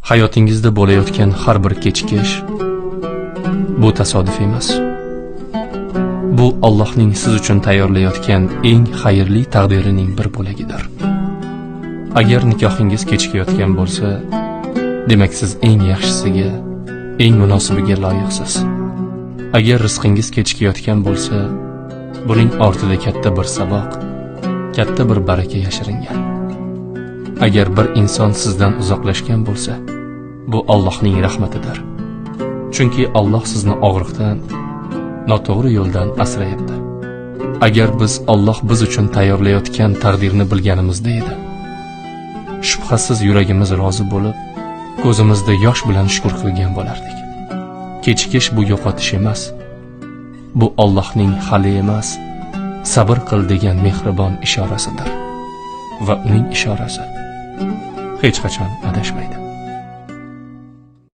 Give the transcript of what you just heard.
Hayotingizda bo'layotgan har bir kechikish bu tasodif emas. Bu Allohning siz uchun tayyorlayotgan eng xayrli taqdirining bir bo'lagidir. Agar nikohingiz kechikayotgan bo'lsa, demak siz eng yaxshisiga, eng munosibiga loyiqsiz. Agar rizqingiz kechikayotgan bo'lsa, buning ortida katta bir saboq, katta bir baraka yashiringan. Agar bir inson sizdan uzoqlashgan bo'lsa, bu Allohning rahmatidir. Chunki Alloh sizni og'riqdan, noto'g'ri yo'ldan asrayapti. Agar biz Alloh biz uchun tayyorlayotgan taqdirni bilganimizda edi, shubhasiz yuragimiz rozi bo'lib, ko'zimizda yosh bilan shukr qilgan bo'lardik. Kechikish bu yo'qotish emas. Bu Allohning hali emas, sabr qil degan mehribon ishorasidir. Va uning ishorasi hech qachon adashmaydi.